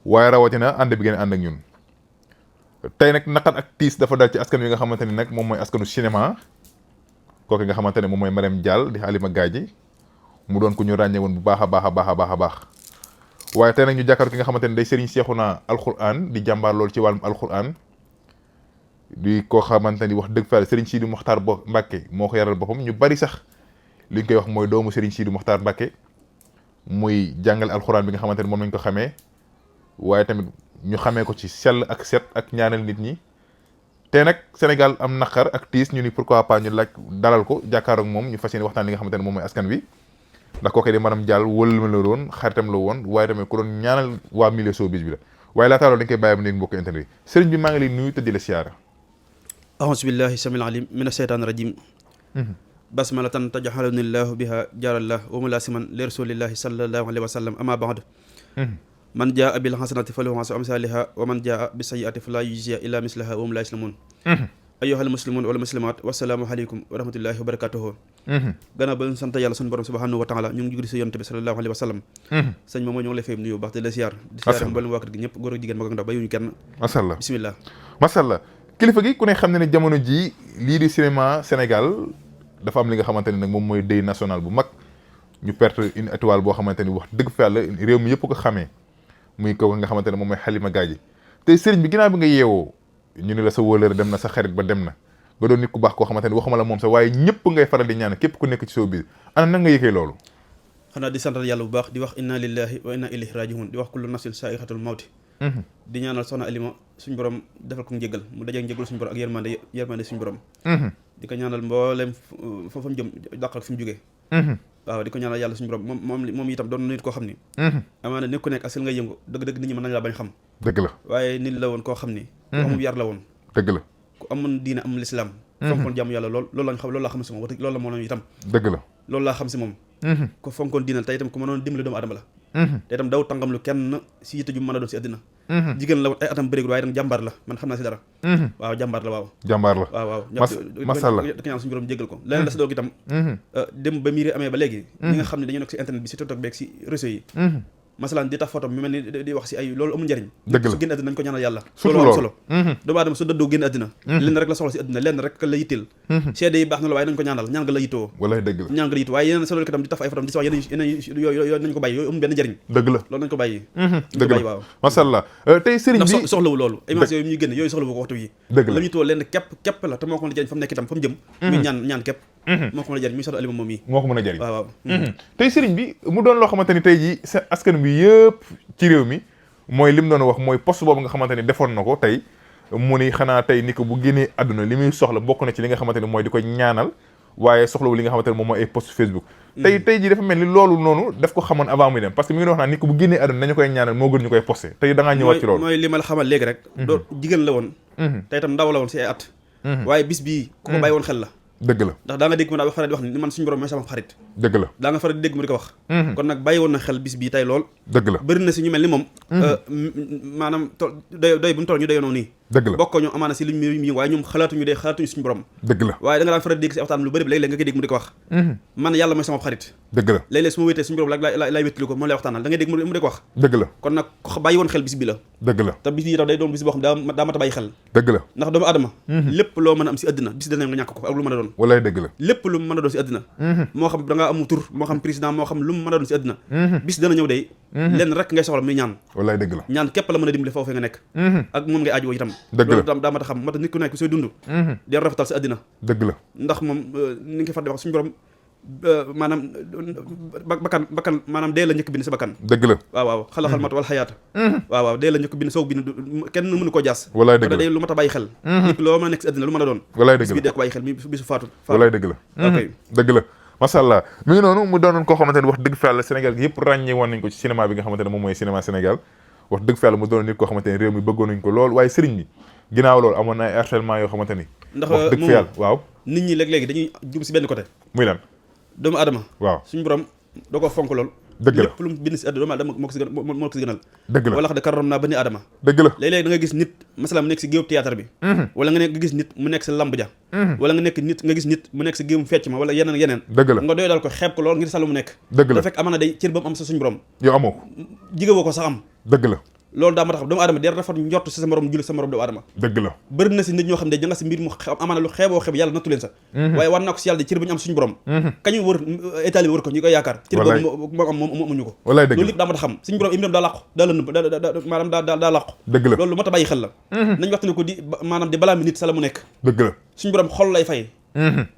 waaye rawatina ànd bi ngeen ànd ak ñun tey nag naqar ak tiis dafa dal ci askan wi nga xamante ni nag moom mooy askanu cinéma kooku nga xamante ne moom mooy Marème Dial di Halima Gadji mu doon ku ñu ràññee woon bu baax a baax a baax a baax a baax waaye tey nag ñu jàkkaar ki nga xamante ne day Serigne Cheikhouna Alxuraan di jàmbaar loolu ci wàllum alxuraan di koo xamante ni wax dëgg fa Serigne Sidi Mokhtar Mbacké moo ko yaral boppam ñu bari sax li ñu koy wax mooy doomu Serigne Sidi Mokhtar Mbacké muy jàngale alxuraan bi nga xamante ne moom lañ ko xamee waaye tamit ñu xamee ko ci sell ak set ak ñaanal nit ñi te nag Sénégal am naqar ak tiis ñu ni pourquoi pas ñu laaj dalal ko jàkkaar ak moom ñu fas yéene waxtaan li nga xamante ne moom mooy askan wi ndax kooku di Marème Dial wël ma la woon xaritam la woon waaye tamit ku doon ñaanal waa milieu showbiz bi la waaye laataa loolu dañ koy bàyyi ba néegi mbokk internet yi sëriñ bi maa ngi lay nuyu te di la siyaara ahousu billahi samil alim min asheytaan rajim basmalatan tajaxalani llahu biha jaarallah wa mulasiman li rasulillahi sallallahu alayhi wa sallam ama baad man jaa bil hasanati falahu hasanatu amsaliha wa man jaa bis sayyiati fala yujziya illa mislaha wa hum la yaslamun ayyuhal muslimun wal muslimat wasalaamu aleykum wa rahmatullahi wa barakatuhu gannaaw ba ñu sant yàlla suñu borom subhanahu wa taala ñu ngi jugri si yonent bi sallallahu alayhi wa sallam sëñ moom moo ñoo ngi lay fay nuyu baax di la siyaar di siyaar mboolem waa kër gi ñëpp góor ak jigéen mag ak ndaw bayuñu kenn masallah bismillah masallah kilifa gi ku ne xam ne ne jamono ji lii di cinéma Sénégal dafa am li nga xamante ne nag moom mooy deuil national bu mag ñu perte une étoile boo xamante ni wax dëgg fa yàlla réew mi yëpp ko xamee muy kooku nga xamante ne moom mooy Halima Gadji tey sëriñ bi ginnaaw bi nga yeewoo ñu ne la sa wóolër dem na sa xarit ba dem na nga doon nit ku baax koo xamante ne waxuma la moom sax waaye ñëpp ngay faral di ñaan képp ku nekk ci showbiz ana nan nga yëgee loolu xanaa di santal yàlla bu baax di wax inna lillahi wa inna ilayhi rajiun di wax kullu nafsin sa'iqatul mawti di ñaanal soxna Alima suñu borom defal ko njëgal mu dajeeg njëgal suñu borom ak yërmande suñu borom di ko ñaanal mboolem foofu mu jëm dàq ak fi mu jógee waaw di ko ñaanal yàlla suñu borom moom itam doon nit koo xam ni amaana nit ku nekk ak sil nga yëngu dëgg-dëgg nit ñi mën nañ laa bañ xam dëgg la waaye nit la woon koo xam ni ku amul yar la woon dëgg la ku amoon diine am lislaam fonkoon jàmm yàlla loolu lañ xam loolu laa xam si moom wax dëgg loolu la moo itam dëgg la loolu laa xam si moom ko fonkoon diine te itam ku mënoon dimbali doomu adama la te itam daw tàngam lu kenn si yitte ju mën a doon si àddina jigéen la woon ay atam bëreegul waaye nag jàmbaar la man xam naa si dara waaw jàmbaar la waaw jàmbaar la waaw masalla da ko ñaan suñu borom jéggal ko leneen la si doog itam dem ba miiri amee ba léegi ñi nga xam ne dañoo nekk si internet bi si TikTok beeg si réseau yi masalan di tax photo mi mel ni di wax si ay loolu amul njëriñ dëgg la su génn àddina nañ ko ñaanal yàlla surtout loolu am loolu solo doomu aadama su dëddoo génn àddina lenn rek la soxla si àddina lenn rek la yitteel seede yi baax na la waaye nañ ko ñaanal ñaan nga la yittoo wallaay dëgg la ñaan nga la yittoo waaye yeneen solo itam di taf ay photo di si wax yeneen yooyu nañ ko bàyyi yooyu amul benn njëriñ dëgg la loolu nañ ko bàyyi dëgg la waaw masalla tey sëriñ bi ndax soxlawu loolu image yooyu ñuy génn yooyu soxlawu ko waxtu yi dëgg la la ñu too lenn képp la te moo ko mën a jëriñ fa mu nekk itam fa mu jëm muy ñaan képp moo ko mën a jëriñ muy soxla Alima moom yi moo ko mën a jëriñ waaw tey sëriñ bi mu doon loo xamante ni tey ji sa askan bi yëpp ci réew mi mooy lim doon wax mooy poste boobu nga xamante ni defoon na ko tey mu ni xanaa tey ni ko bu génnee àdduna li muy soxla bokk na ci li nga xamante ni mooy di ko ñaanal waaye soxlawu li nga xamante ne moom mooy ay post Facebook tey ji dafa mel ni loolu noonu daf ko xamoon avant muy dem parce que mi ngi doon wax naan ni ko bu génnee àdduna nañu koy ñaanal moo gën ñu koy posté tey da ngaa ñëwaat ci loolu mooy li ma la xamal léegi rek doo jigéen la woon te itam ndaw la woon si ay at waaye bis bii ku ko bàyyi woon xel la dëgg la ndax daa nga dégg mu daa faral di wax ni man suñu borom mooy sama xarit dëgg la daa nga faral di dégg mu di ko wax kon nag bàyyi woon na xel bis bii tey lool dëgg la bëri na si ñu mel ni moom maanaam doy bu ñu toll ñu doyoonoo nii dëgg la bokkoo ñu amaana si liñ mi waaye ñoom xalaatuñu suñu borom dëgg la waaye da nga daan faral di dégg si waxtaan lu bëri bi léeg-léeg nga koy dégg mu di ko wax man yàlla mooy sama xarit dëgg la léeg-léeg su ma wéetee suñu borom laay wéttali ko moom lay waxtaanal da ngay dégg mu di ko wax dëgg la kon nag bàyyi woon xel bis bi la dëgg la te bis bi tax day doon bis boo xam ne daa mat a bàyyi xel dëgg la ndax doomu adama lépp loo mën a am si àddina bis dana nga ñàkk ko ak lu mën a doon walaay dëgg la lépp lu mu mën a doon si àddina moo xam da ngaa amu tur moo xam président moo xam lu mu mën a doon si àddina bis dana ñëw day lenn rek ngay soxla muy ñaan walaay dëgg la ñaan képp la mën a dimbali foofu nga nekk ak moom ngay aajowoo itam dëgg la loolu daa mat a xam mat nit ku nekk sooy dund di rafetal si àddina dëgg la ndax moom ni nga ko far di wax suñu borom maanaam bakkan maanaam dee la njëkk bind si bakkan dëgg la waaw xalaxal mat wal xayaata waaw dee la njëkk bind soog bind kenn mënu koo jaas walaay dëgg la day lu mat a bàyyi xel nit loo mën a nekk si àddina lu mën a doon walaay dëgg bis bi la dee ko bàyyi xel mi bisu faatu walaay dëgg la ok dëgg la masha Allah mi ngi noonu mu doonoon koo xamante ne wax dëgg fa yàlla Sénégal gi yëpp ràññee woon nañ ko ci cinéma bi nga xamante ne moom mooy cinéma Sénégal wax dëgg fa yàlla mu doonoon nit koo xamante ne réew mi bëggoon nañ ko lool waaye sëriñ bi ginnaaw loolu amoon na ay harcèlement yoo xamante ni ndax wax dëgg fa yàlla waaw nit ñi léeg-léegi dañuy jub si benn côté muy lan doomu adama waaw suñu borom doo ko fonk lool dëgg la lépp lu mu bind si àdduna doomu adama moo ko si gënal dëgg la wala xam ne karam naa bani adama dëgg la léeg-léeg da nga gis nit masalan mu nekk si géew théâtre bi wala nga gis nit mu nekk si lamb ja wala nga gis nit mu nekk si géew fecc ma wala yeneen dëgg la nga doy dal ko xeeb ko lool ngir sàllu mu nekk dëgg la da fekk amana day cër ba mu am sa suñu borom yow amoo ko jigéewoo ko sax am dëgg la loolu daa ma tax doomu aadama der rafet njort si sa morom julli sa morom doomu aadama dëgg la bëri na si nit ñoo xam ne ña nga si mbir mu amaana lu xeeboo xeeb yàlla nattu leen sax waaye war naa ko si yàlla de cër bu ñu am suñu borom kañu wër état bi wër ko ñu koy yaakaar cër boobu moo am moom amuñu ko wallaay dëgg la loolu lépp daa ma tax xam suñu borom imam daa làqu daa la nëbb maanaam daa làqu dëgg la loolu lu mat a bàyyi xel la nañ waxtane ko di maanaam di balaa mi nit sa la mu nekk dëgg la suñu borom xol lay fay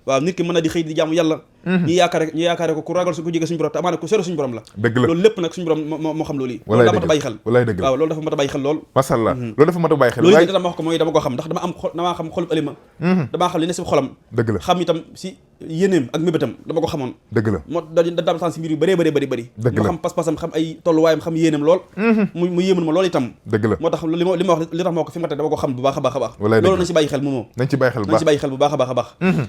waaw nit ki mën na di xëy di jaamu yàlla ñu yaakaare ko ku ragal su ko jege suñu borom te amaana ku sori suñu borom la dëgg la loolu lépp nag suñu borom moo xam loolu yi wallaay loolu daa mat a bàyyi xel wallaay dëgg la waaw loolu dafa mat a bàyyi xel lool masha Allah loolu dafa mat a bàyyi xel loolu yi dama wax ko mooy dama ko xam ndax damaa xam xolub alima damaa xam li ne si xolam dëgg la xam itam si yéeneem ak mébétam dama ko xamoon dëgg la moo daam san si mbir yu bëri dëgg la ma xam pas-pasam xam ay tolluwaayam xam yéeneem lool mu yéemal ma loolu itam dëgg la moo tax li ma wax li tax ma ko fi ma te dama ko xam bu baax a baax a baax wallaay loolu nañ si bàyyi xel moomoo nañ ci bàyyi xel nañ si bàyyi xel bu baax a baax a baax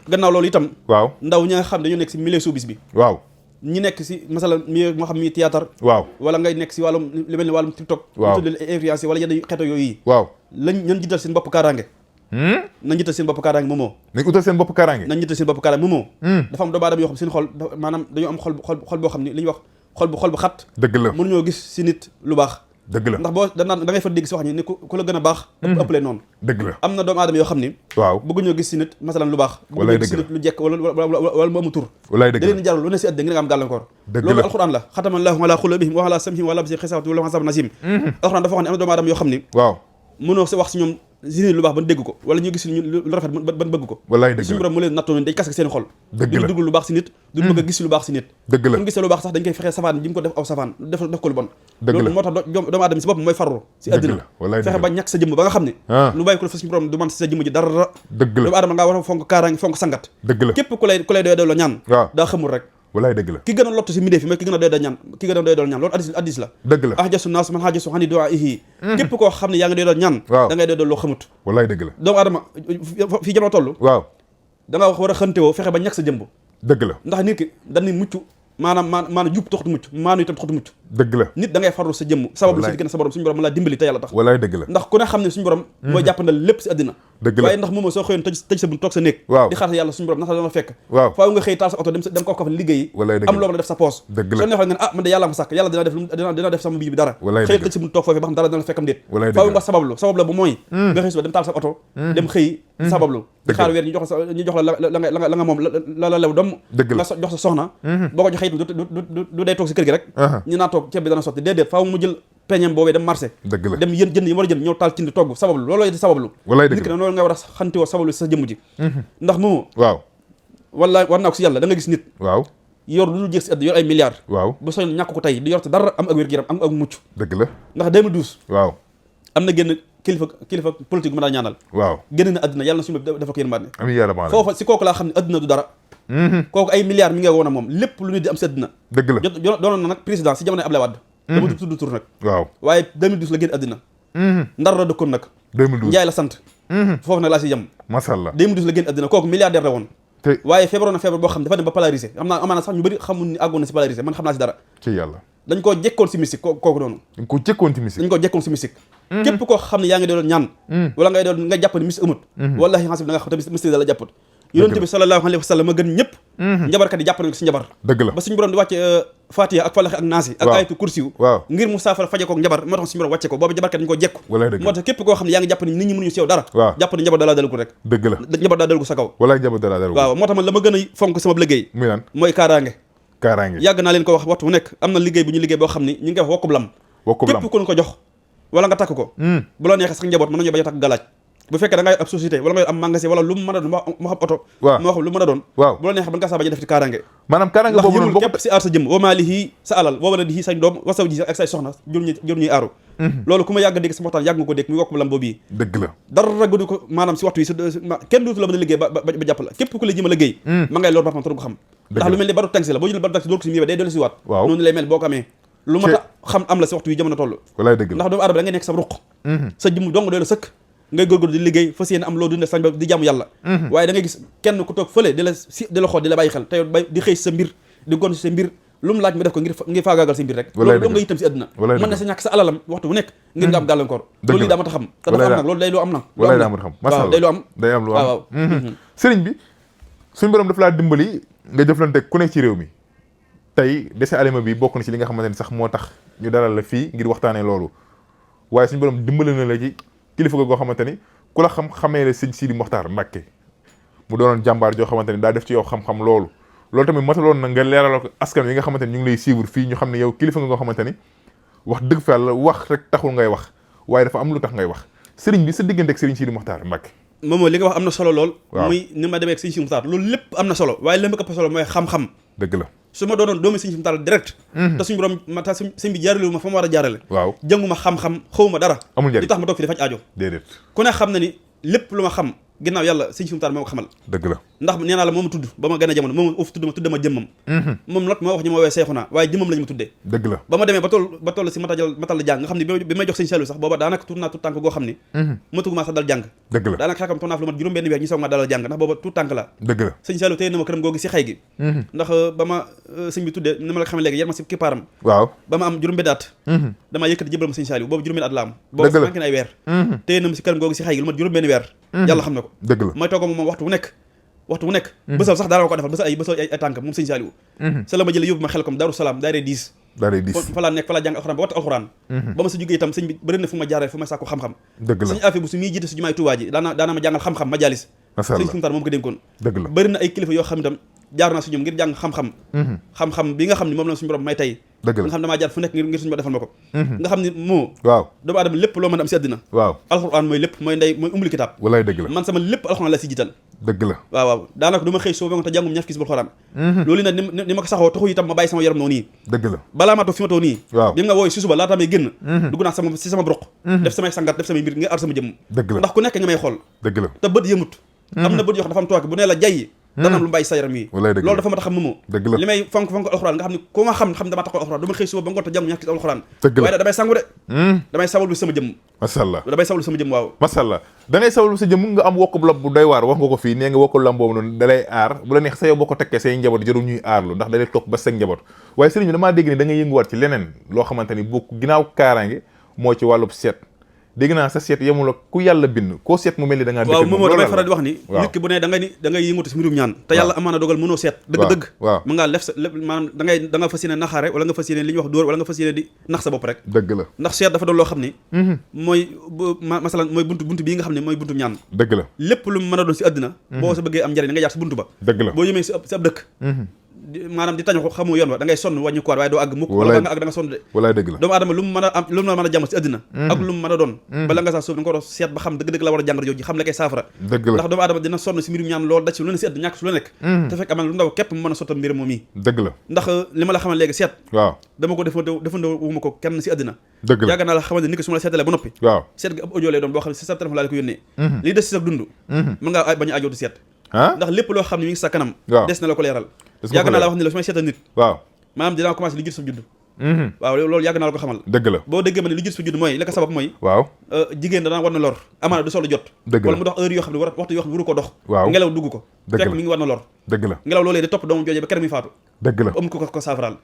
gannaaw loolu itam waaw ndaw ñi nga xam dañoo nekk si milieu showbiz bi waaw ñi nekk si masala mi moo xam mi théâtre waaw wala ngay nekk si wàllum li mel ni wàllum TikTok waaw tuddee influence wala yenn xeeto yooyu yi waaw nañ jiital seen bopp kaaraange nañ jiital seen bopp kaaraange moomoo nañ utal seen bopp kaaraange nañ jiital seen bopp kaaraange moomoo dafa am doomu aadama yoo xam seen xol maanaam dañoo am xol boo xam ni li ñuy wax xol bu xat dëgg la mënuñoo gis si nit lu baax dëgg la ndax boo da ngay fa dégg si wax ñi ni ku la gën a baax ëppale noonu dëgg la am na doomu aadama yoo xam ni waaw bëgguñoo gis si nit masalan lu baax wallaay bëgguñoo gis si dëgg nit lu jekk wala mu amu tur wallaay dëgg da la leen jaral lu ne si àddina nga am gàllankoor dëgg loolu la alxuraan la xatamallahu ala qulubihim wa ala sam'ihim wa ala absarihim xisawatu wa lahum azabun azim alxuraan dafa wax ne am na doomu aadama yoo xam ni waaw mënoo si wax si ñoom si lu baax ban dégg ko wala ñu gis lu rafet ban bëgg ko wallaay dëgg suñu la borom mu leen nattoo dañ kas seen xol dëgg la duñu dugg lu baax si nit duñu bëgg a gis lu baax si nit dëgg la suñu gisee lu baax sax dañ koy fexee safaan ji mu ko def aw safaan def ko lu bon dëgg la loolu moo tax doomu aadama si bopp mooy farru si àddina fexe ba ñàkk sa jëmm ba nga xam ne lu bàyyi ko fa suñu borom du man si sa jëmm ji dara dëgg la doomu aadama ngaa war a fonk kaaraange fonk sangat dëgg la képp ku lay doy la ñaan waaw daa xamul rek wallaay dëgg la ki gën a lottu si midee fi mooy ki gën a doy da ñaan loolu addis la dëgg la ahjasu naas man haajasu hani du'aa'ihi képp koo xam ne yaa ngi doy dal ñaan waaw da ngay doy dal loo xamut wallaay dëgg la doomu aadama fii jamono toll waaw da nga wax war a xëntewoo fexe ba ñàkk sa jëmb dëgg la ndax nit ki dañuy mucc maanaam jub taxut mucc maanu itam taxut mucc dëgg la nit da ngay farlu sa jëmm sababu si diggante sa borom suñu borom mën laa dimbali te yàlla tax wallaay dëgg la ndax ku ne xam ne suñu borom mooy jàppandal lépp si àddina dëgg la waaye ndax moom soo xëyoon tëj sa bunt toog sa néeg waaw di xaar sa yàlla suñu borom naka dana fekk waaw faaw nga xëy taal sa oto dem ko fa liggéeyi wallaay dëgg am loo mën a def sa poos dëgg la soo neexoon nga ne man de yàlla ma sàkk yàlla dina def sama bii bi dara wallaay xëy dëgg tëj sa bunt toog foofu ba xam dara dana fekkam déet wallaay dëgg faaw la nga sabab la bu mooy nga xëy suba dem taal sa oto dem xëy sabablu di xaar weer ñu jox la nga moom la lew doom dëgg la nga jox sa soxna boo ko joxee itam du day toog si kër gi rek ñu naa toog ceeb bi dana sotti déedéet faaw mu jël peñeem boobee dem marché dëgg la dem jënd yi war a jënd ñëw taal cindi togg sabablu looloo di sabablu wallaay dëgg nit ki nag loolu nga war a xantiwoo sabablu si sa jëmm ji ndax moomu waaw wala war naa ko si yàlla da nga gis nit waaw yor lu dul jeex si àddina yor ay milliards waaw ba soñ ñàkk ko tey di yor te dara am ak wér-gu-yaram am ak mucc dëgg la ndax 2012 waaw am na génn kilifa politique bu ma daa ñaanal waaw génn na àddina yàlla na suñu dafa ko yërmande amiin yaa rabbal foofa si kooku laa xam ne àddina du dara kooku ay milliards mi nga woon a moom lépp lu nit di am si àddina dëgg la doonoon na nag président si jamono Ablaye Wade dama tudd tur nag waaw waaye 2012 la génn àddina ndar la dëkkoon nag 2012 Njaay la sant foofu nag laa si yem masha Allah 2012 la génn àddina kooku milliardaire la woon te waaye feebaroon na feebar boo xam dafa dem ba polarisé amaana sax ñu bëri xamul ni àggoon na si polarisé man xam naa si dara ci yàlla dañ koo jekkoon si musique kooku noonu dañ ko jëkkoon ci musique dañ ko jekkoon si musique képp koo xam ne yaa ngi doon ñaan wala ngay doon nga jàpp ne musique amut wallahi xasib da nga xam te musique da la jàpput yonent bi sallallahu alayhi wa sallam a gën ñëpp njabarkat yi jàpp nañ ko si njabar dëgg la ba suñu borom di wàcce Fatiha ak Falax ak Naasi ak ayatul kursi yu waaw ngir mu saafara faje kook njabar moo tax suñu borom wàcce ko boobu njabarkat dañu ko jekku wallaay dëgg moo tax képp koo xam ne yaa ngi jàpp ne nit ñi mënuñu si yow dara waaw jàpp ne njabar dalaa dalgu rek dëgg la njabar daa dalgu sa kaw wallaay njabar dara dara waaw moo tax man la ma gën a fonk sama liggéey muy lan mooy kaaraange kaaraange yàgg naa leen ko wax waxtu bu nekk am na liggéey bu ñu liggéey boo xam ni ñu ngi koy wax wokkub lam wokkub lam képp ku ñu ko jox wala nga takk ko bu la neexee sax njaboot mën nañu bañ a takk galaaj bu fekkee da ngay ab société wala ngay am magasin wala lu mu mën a doon moo xam oto waaw moo xam lu mu mën a doon waaw bu la neexee ba nga saa bañ a def ci kaaraange maanaam kaaraange ndax boobu noonu yëmul képp si aar sa jëmm wa maalihi sa alal wa waladihi say doom wa zawjihi ak say soxna jur ñuy aaru loolu ku ma yàgg dégg sama waxtaan yàgg nga ko dégg muy wokkub lam boobu yi dëgg la dara gënu ko maanaam si waxtu yi kenn dootu la mën a liggéey ba jàpp la képp ku la jëm a liggéey ma ngay loolu boppam te du ko xam ndax lu mel ni baru taxi la boo jël baru taxi dóor ko si miiwee day dellu si waat waaw noonu lay mel boo ko amee lu ma ta xam am la si waxtu yi jamono toll wallaay dëgg la ndax doomu aadama da ngay nekk sa ruq sa jëmm dong doy la sëkk ngay góorgóorlu di liggéey fas yéene am loo dundee sañ ba di jàmm yàlla waaye da ngay gis kenn ku toog fële di la xool di la bàyyi xel te yow di xëy sa mbir di gon sa mbir lu mu laaj mu def ko ngir faagaagal sa mbir rek loolu doo nga itam si àdduna mën na sa ñàkk sa alalam waxtu bu nekk ngir nga am gàllankoor loolu lii daa ma ta xam te dafa am nag loolu day loo am nag wallaay daa ma ta xam waaw day loo am day am lu am waaw sëriñ bi suñu borom daf laa dimbali nga jëflante ku nekk ci réew mi tey Décès Alima bi bokk na ci li nga xamante ne sax moo tax ñu dalal la fii ngir waxtaanee loolu waaye suñu borom dimbale na la ci kilifa goo xamante ni ku la xamee la sëñ Sidi Mokhtar Mbacké mu doonoon jàmbaar joo xamante ni daa def ci yow xam-xam loolu tamit mataloon na nga leeralal ko askan wi nga xamante ni ñu ngi lay suivre fii ñu xam ne yow kilifa nga xamante ni wax dëgg fa yàlla wax rek taxul ngay wax waaye dafa am lu tax ngay wax sëriñ bi sa diggante ak sëriñ Sidi Mokhtar Mbacké. moom li nga wax am na solo lool. waaw muy ni ma demee ak sëriñ Sidi Mokhtar loolu lépp am na solo waaye li ma ëpp solo mooy xam-xam. dëgg la su ma doonoon doomi sëriñ Sidi Mokhtar direct. te suñu borom te sëñ bi jaarale ma fa ma war a jaarale. waaw jànguma xam-xam xawma dara. amul njëriñ li tax ma toog fi di faj aajo. déedéet ku ne xam na ni lépp lu ma xam ginnaaw yàlla sëñ Sidi Mokhtar moo ko xamal. dëgg la ndax nee naa la moo ma tudd ba ma gën a jamono moom uf tudd ma jëmmam. moom nag moo wax ñi ma woowee Seexuna waaye jëmmam lañu ma tuddee. dëgg la ba ma demee ba toll si matal la jàng nga xam ne bi may jox sëñ Saliou sax booba daanaka tuut naa tuut tànk goo xam ni matuguma sax dal jàng. dëgg la daanaka xakam toog naa fi lu mat juróom benn weer ñu soog ma dalal jàng ndax booba tuut tànk la. dëgg la sëñ Saliou téye na ma këram googu si xëy gi ndax ba ma sëñ bi tuddee ni ma la xamee léegi yar ma si kippaaram waaw ba ma am juróom benn at damaa yëkkati jëbal ma sëñ Saliou boobu juróom benn at la am dëgg la boobu manqué na ay weer téye na ma si këram googu si xëy gi lu mat juróom benn weer yàlla xam na ko dëgg la may toog moom waxtu wu nekk bësal sax daana ko defal bësal ay tànk moom sëñ Saliou sa la ma jële yóbbu ma xel comme Daaru Salaam daare 10 fa laa nekk fa laa jàng alxuraan ba wattu alxuraan ba ma sa jógee itam sëñ bi bëri na fu ma jaaree fu ma sàkku xam-xam dëgg la sëñ affaire bu su muy jiite su jumaay Tuubaa ji daana ma jàngal xam-xam ma jaalis sëñ Sumtar moom ko dénkoon dëgg la bëri na ay kilifa yoo xam itam jaar naa si ñoom ngir jàng xam-xam xam-xam bi nga xam ne moom la suñu borom may tey dëgg la nga xam ne damaa jaar fu nekk ngir suñu borom defal ma ko nga xam ne moo waaw doomu aadama lépp loo mën a am si àddina waaw alxuraan mooy lépp mooy ndey mooy umul kitaab walaay dëgg la man sama lépp alxuraan la si jiital dëgg la waaw daanaka du ma xëy soo ba nga te jàngum ñaar fii si bul xoraan loolu nag ni ma ko saxoo taxu itam ma bàyyi sama yaram noonu nii dëgg la balaa maa toog fi ma toog nii waaw bi nga wooy si suba laataa may génn dugg naa sama broq def samay sangat def samay mbir nga ar sama jëmm dëgg la ndax ku nekk nga may xool dëgg la te bët yëmut am na bët yoo xam dafa am tooke bu nee la jayyi dana am lu bàyyi sa yaram yi loolu dafa ma tax xam moomoo dëgg la li may fonk alxuraan nga xam ne ku ma xam damaa taxoo alxuraan du ma xëy suba ba ngoon te jàngu ñaar ki alxuraan dëgg la waaye damay sangu de damay sawlu sama jëmm masha Allah damay sawlu sama jëmm waaw masha Allah da ngay sawlu sa jëmm nga am wokkub lab bu doy waar wax nga ko fii nee nga wokkub lam boobu noonu da lay aar bu la neex sa yow boo ko tekkee say njaboot jarul ñuy aarlu ndax da lay toog ba sa njaboot waaye sëriñ bi damaa dégg ne da ngay yënguwaat ci leneen loo xamante ni bokk ginnaaw kaaraange moo ci wàllub seet dégg naa sa seet yemul ak ku yàlla bind koo seet mu mel ni da ngaa waaw moom damay faral di wax ni nit ki bu ne da ngay yëngatu si mbirum ñaan te yàlla amaana dogal mënoo seet dëgg-dëgg waaw mën ngaa lef sa lépp maanaam da nga fas yéene naxaare wala nga fas yéene li ñuy wax dóor wala nga fas yéene di nax sa bopp rek dëgg la ndax seet dafa doon loo xam ni mooy masalan mooy buntu bii nga xam ne mooy buntu ñaan dëgg la lépp lu mën a doon si àddina boo sa bëggee am njëriñ da ngay jaar si buntu ba dëgg la boo yëmee si ab dëkk maanaam di tañu ko xamoo yoon wa da ngay sonn wàññi ko waaye doo àgg mukk wala nga àgg da nga sonn de walaay dëgg la doomu aadama lu mu mën a am lu mu mën a jàmm si àddina ak lu mu mën a doon bala nga sax suuf da nga ko war a seet ba xam dëgg-dëgg la war a jàngat jooju xam la koy saafara dëgg la ndax doomu aadama dina sonn si mbirum ñaan loolu daj si lu ne si àddina ñàkk su lu nekk te fekk amal lu ndaw képp mu mën a sottal mbir moom yi dëgg la ndax li ma la xamal léegi seet waaw dama ko defandoo wuma ko kenn si àddina dëgg la yàgg naa la xamal ne ni ko su ma la seetalee ba noppi waaw seet gi ab audio lay doon boo xam ne si sa téléphone laa la ko yónnee lii des si sa dund mën ngaa bañ a ajootu seet ndax lépp loo xam ne mi ngi sa kanam des na la ko leeral yàgg naa la wax ni la su may seetal nit waaw maanaam dinaa commencé li jiitu sa judd waaw loolu yàgg naa la ko xamal dëgg la boo déggee ma ne li jiitu sa judd mooy li ko sabab mooy waaw jigéen danaa war na lor amaana du solo jot wala mu dox heure yoo xam ne waxtu yoo xam ne waru ko dox waaw ngelaw dugg ko fekk mi ngi war na lor dëgg la ngelaw loolee di topp doomu joojee ba kër mi faatu dëgg la am ko saafaraal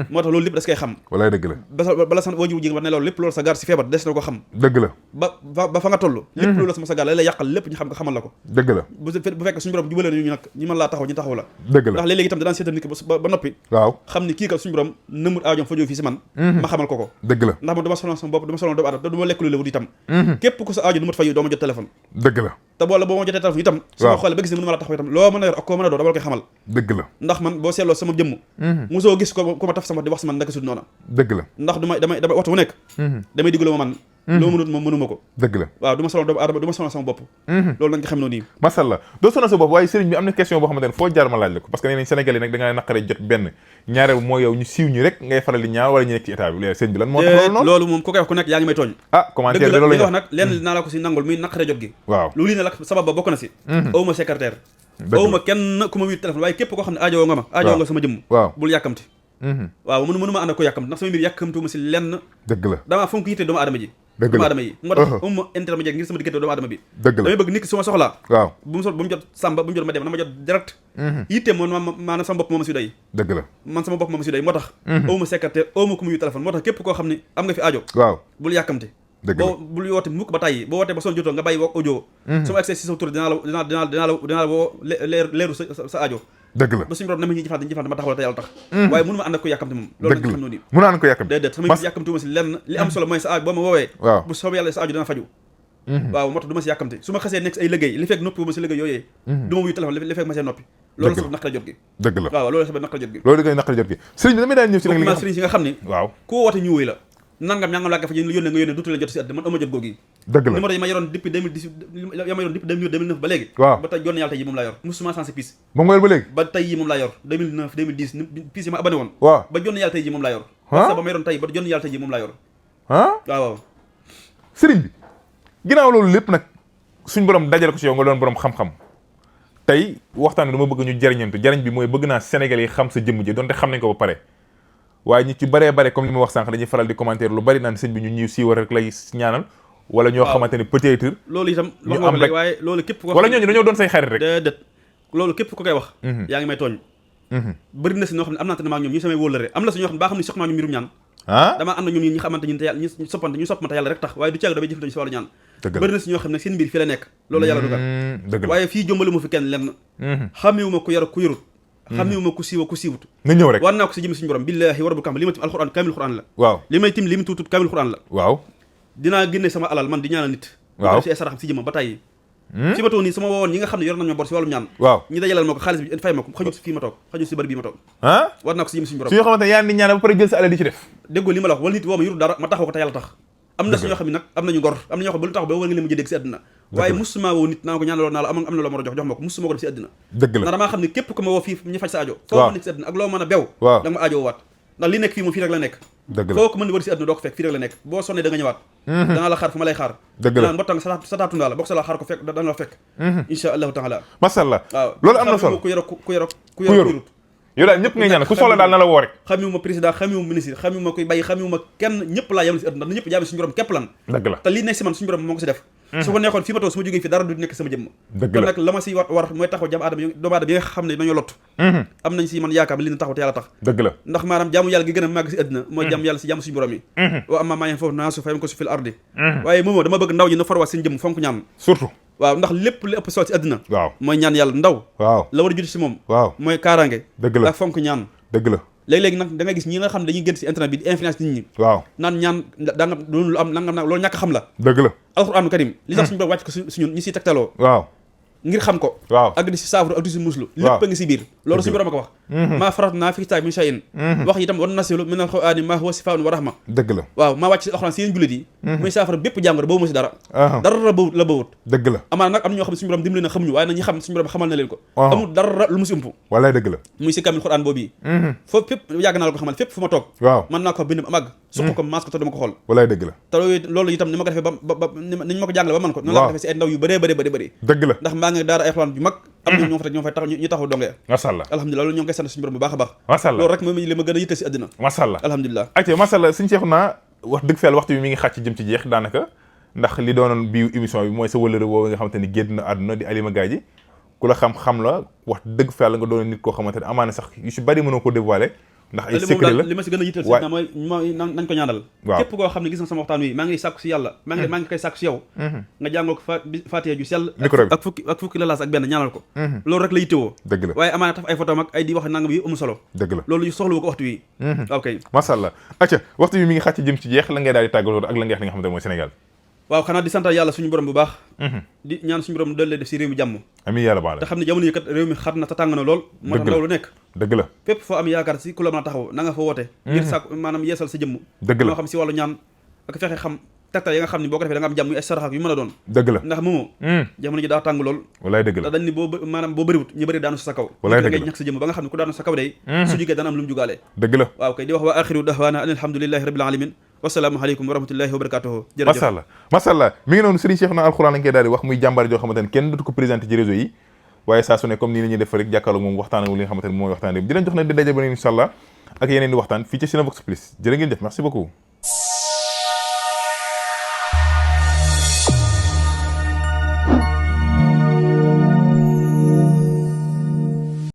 moo tax loolu lépp das koy xam walaay dëgg la bala sax waajur jigéen war ne loolu lépp loolu sa gaar si feebar des na ko xam dëgg la ba fa nga toll lépp loolu la sama sa gaar la lay yàqal lépp ñu xam nga xamal la ko dëgg la bu fekk suñu borom jubale ñu nag ñi mën laa taxaw ñu taxaw la dëgg la ndax léeg-léegi itam danaan seetal nit ki ba noppi waaw xam ni kii kat suñu borom nëmut aajoom fa jóo fii si man ma xamal ko dëgg la ndax man dama sonal sama bopp dama sonal doomu aadama te du ma lekk lu lewut itam képp ku sa aajo nëmut fa yu doo ma jot téléphone dëgg la te boo ma jotee téléphone itam su ma xoolee ba gis ne mënu ma la taxaw itam loo mën a yor ak koo mën a doo dama la koy xamal dëgg la ndax man boo seetloo sama jëmm mosoo gis ko ma taf sama di wax sama ndaka sud noona dëgg la ndax damay waxtu wu nekk damay diglu ma man loo mënut moom mënuma ko dëgg la waaw du ma sonal doomu aadama du ma sonal sama bopp loolu nañ ko xam noonu nii masha Allah doo sonal sa bopp waaye sëriñ bi am na question boo xamante ne foo jaar ma laaj la ko parce que nee nañ Sénégal yi nag da ngay naqaree jot benn ñaareel mooy yow ñu siiw ñi rek ngay faral di ñaaw wala ñu nekk ci état bi sëriñ bi lan moo tax loolu noonu loolu moom ku koy wax ku nekk yaa ngi may tooñ commentaire bi dëgg la loolu li nga wax nag lenn naa la ko si nangul muy naqaree jot gi waaw loolu lii ne la sabab ba bokk na si awuma secrétaire awuma kenn ku ma wii téléphone waaye képp koo xam ne aajowoo nga ma aajowoo nga sama jëmm waaw bul yàkkamti waaw mënu ma ànd ak ko yàkkamti ndax sama mbir yàkkamtuuma si lenn dëgg la damaa fonk yitte doomu aadama ji dëgg doomu la aadama yi moo tax amuma intermédiaire ngir sama diggante doomu aadama bi dëgg la damay bëgg nit ki su ma soxlaa waaw bu mu jot Samba bu mu jot ma dem na ma jot direct yitte moom maanaam sama bopp moo ma si doy dëgg la man sama bopp moo ma si doy moo tax awuma secrétaire awuma ku mu yu téléphone moo tax képp koo xam ne am nga fi aajo waaw bul yàkkamti boo bul woote mukk ba tàyyi boo wootee ba son jotoo nga bàyyi woo audio su ma accès si sa tur dinaa la woo leeru sa aajo dëgg la ba suñu borom na ma ñuy jëfante ma taxawal te yàlla tax waaye mënu ma ànd ak ko yàkkamte moom loolu lañ xam noonu mënu ànd ko yàkkamte déedéet sama yàkkamte ma si lenn li am solo mooy sa aaju boo ma woowee waaw bu soobee yàlla sa aaju dana faju waaw moo tax du ma si yàkkamte su ma xasee nekk si ay liggéey li fekk noppi bu ma si liggéey yooyee du ma wuyu téléphone li fekk ma see noppi loolu sabab naqara jot gi dëgg la waaw loolu sabab naqara jot gi loolu ngay naqara jot gi sëriñ bi damay daal ñëw ci li sëriñ si nga xam ni waaw ku woote ñu wuy la nangam ñangam laa fa yónnee nga yónnee duutu la jot si àddina man ama jot googu yi dëgg la numéro yi ma yoroon depuis 2018 ya ma yoroon depuis 2009 ba léegi waaw ba tey jonn yàlla tey yi moom laa yor musuma sensé piis moom nga yor ba léegi ba tey yi moom laa yor 2009 2010 piis yi ma abonné woon waaw ba jonn yàlla tey yi moom laa yor parce que ba ma yoroon tey ba jonn yàlla tey yi moom laa yor waaw sëriñ bi ginnaaw loolu lépp nag suñ borom dajale ko ci yow nga doon borom xam-xam tey waxtaan bi dama bëgg ñu jariñantu jariñ bi mooy bëgg naa Sénégalais yi xam sa jëmm ji donte xam nañ ko ba pare waaye ñi ci baree bare comme li ma wax sànq dañuy faral di commentaire lu bari naan sëñ bi ñu ñuy siiwal rek lay ñaanal wala ñoo xamante ne peut-être loolu itam ñu am rek waaye loolu képp ko wala ñooñu dañoo doon say xarit rek déedéet loolu képp ku koy wax yaa ngi may tooñ bëri na si ñoo xam ne am naa te ne maa ñoom ñu samay wóolare am na si ñoo xam ne baa xam ne soxnaa ñu mbirum ñaan damaa ànd ñoom ñi xamante ñun te yàlla ñu soppante ñu soppante yàlla rek tax waaye du caag damay jëfandikoo si wàllu ñaan bëri na si ñoo xam ne seen mbir fii la nekk loolu yàlla dugal dëgg la waaye fii jombalu ma fi kenn lenn xamewu ma ku yar ku yarut xamewu ma ku siiwa ku siiwut nga ñëw rek war naa ko si jëm suñu borom billaahi wa rabbil kaaba li ma tim alxuraan kaamil xuraan la waaw li may tim li mu tuutut kaamil xuraan la waaw dinaa génne sama alal man di ñaanal nit waaw si ay saraxam si jëmam ba tàyyi fi ma toog nii sama woowoon ñi nga xam ne yor nañ ma bor si wàllum ñaan waaw ñi dajalal ma ko xaalis bi fay ma ko xajul si fii ma toog xajul si bari bii ma toog war naa ko si jëm suñu borom su ñoo xamante yaa ni ñaan ba pare jël sa alal di ci def déggoo li ma la wax wala nit woo ma yorul dara ma taxaw ko te yàlla tax am na si ñoo xam ne nag am nañu ngor am na ñoo xam ne ba lu tax ba war nga leen mujjee dégg si àddina waaye musuma woo nit naa ko ñaanaloon naa la am na loo mën a jox ma ko musuma ko def si àddina dëgg la ndax damaa xam ne képp ko ma woo fii ñu faj sa aajo foo ma nekk si àddina ak loo mën a bew da nga ma aajo waat ndax li nekk fii moom fii rek la nekk foo ko mën di wër si àddina doo ko fekk fii rek la nekk boo sonnee da nga ñëwaat danaa la xaar fu ma lay xaar dëgg la naan ba tàng sa taatu ndaa la bokk sa la xaar ko fekk dana la fekk insha allahu taala masha Allah waaw loolu am na solo ku yorut yow daal ñëpp ngay ñaan ku soxla daal na la woo rek xamiwuma président xamiwuma ministre xamiwuma koy bàyyi xamiwuma kenn ñëpp laa yemal si àdduna ndax ñëpp jaami suñu borom képp lan dëgg la te lii nekk si man suñu borom moo ko si def su ko neexoon fii ma toog su ma jógee fii dara du nekk sama jëmm dëgg kon la nag la ma si war mooy taxaw jaamu aadama doomu aadama yi nga xam ne dañoo lott am nañ si man yaakaar li na taxaw te yàlla tax dëgg la ndax maanaam jaamu yàlla gi gën a màgg si àdduna mooy jaamu yàlla si jaamu suñu borom yi wa amma maa foofu naasu fayam ko su fil ardi waaye moomoo dama bëgg ndaw ñi na farwaat seen jëmm fonk ñaan surtout waaw ndax lépp li ëpp solo si àdduna waaw mooy ñaan yàlla ndaw waaw la war a judd si moom waaw mooy kaaraange dëgg la ak fonk ñaan dëgg la léegi-léegi nag da nga gis ñi nga xam ne dañuy gën si internet bi di influence nit ñi waaw naan ñaan da nga doon lu am nangam loolu ñàkk xam la dëgg la alxuraanu karim li tax suñu borom wàcc ko si ñun ñi siy tegtaloo waaw ngir xam ko waaw ak di si saafara ak di si muslu lépp a ngi si biir loolu suñu borom a ko wax maa farat naa fi kitaab min shay'in wax itam wan nasilu min alqur'ani maa huwa sifaa'un wa rahma dëgg la waaw maa wàcc si alxuraan si yéen jullit yi muy saafara bépp jàngoro boobu ma si dara dara bawut la bawut dëgg la amaana nag am na ñoo xam ne suñu borom dimbali na xamuñu waaye nag ñi xam suñu borom xamal na leen ko amul dara lu mu si ump wallaay dëgg la muy si kamil xuraan boobu yi foofu fépp yàgg naa la ko xamal fépp fu ma toog waaw mën naa ko bind am àgg suq ko maas ko te dama ko xool wallaay dëgg la te loolu itam ni ma ko defee ba ni ñu ma ko jàngale ba man ko noonu la ko defee si ay ndaw yu bëree bëri dëgg la ndax maa ngi daara ay xuraan yu mag am na ñoo fa ñoo fay taxaw ñu taxaw dongee masha Allah alhamdulilah loolu ñoo ngi koy sant suñu borom bu baax a baax masha Allah loolu rek moom li ma gën a yitte si àddina masha Allah alhamdulilah acca masha Allah suñu seexu naa wax dëgg fa yàlla waxtu bi mi ngi xàcc jëm ci jeex daanaka ndax li doonoon bii émission bi mooy sa wëllëre woowu nga xamante ni génn na àdduna di Alima Gadji ku la xam-xam la wax dëgg fa yàlla nga doon nit koo xamante ne amaana sax yu si bari mënoo ko dévoiler ndax ay secret la li ma si gën a yitteel si na mooy nañ ko ñaanal képp koo xam ne gis na sama waxtaan wi maa ngi sàkku si yàlla maa ngi koy sàkku si yow nga jàngal ko Fatiha ju sell ak fukki lalaas ak benn ñaanal ko loolu rek la yittewoo dëgg la waaye amaana taf ay photo mag ay di wax nangam yi amul solo dëgg la loolu soxla wu ko waxtu wi ok masha Allah acca waxtu bi mi ngi xàcc jëm ci jeex la ngay daal di tàggatoo ak la ngay wax li nga xamante ne mooy Sénégal waaw xanaa di santal yàlla suñu borom bu baax di ñaan suñu borom doole def si réew mi jàmm amiin yàlla baax te xam ne jamono yi kat réew mi xat na te tàng na lool moo tax ndaw lu nekk dëgg la fépp foo am yaakaar si ku la mën a taxaw na nga fa woote ngir sàkku maanaam yeesal sa jëmm dëgg la moo xam si wàllu ñaan ak fexe xam tegtal yi nga xam ne boo ko defee da nga am jàmm yu ay sarax yu mën a doon dëgg la ndax moomoo jamono ji daa tàng lool walaay dëgg la dañ ni maanaam boo bëriwut ñu bëri daanu sa kaw walaay dëgg la ngay ñàkk sa jëmm ba nga xam ne ku daanu sa kaw day su jógee dana am lu mu jugaale dëgg la waaw kay di wax wa axiru dahwaana an alhamdulillahi rabbil alamin wasalaamaaleykum wa rahmatullahi wa barakatuhu jërëjëf masha Allah mi ngi noonu Serigne Cheikhouna Alxuraan lañ koy daal di wax muy jàmbaar joo xamante ne kenn dootu ko présenté ci réseau yi waaye saa su ne comme nii la ñuy def rek jàkkaarloog moom waxtaan ak li nga xamante ne mooy waxtaan di leen jox nag di daje ba insha Allah ak yeneen di waxtaan fii ci Cinevox Plus jërë ngeen jëf merci beaucoup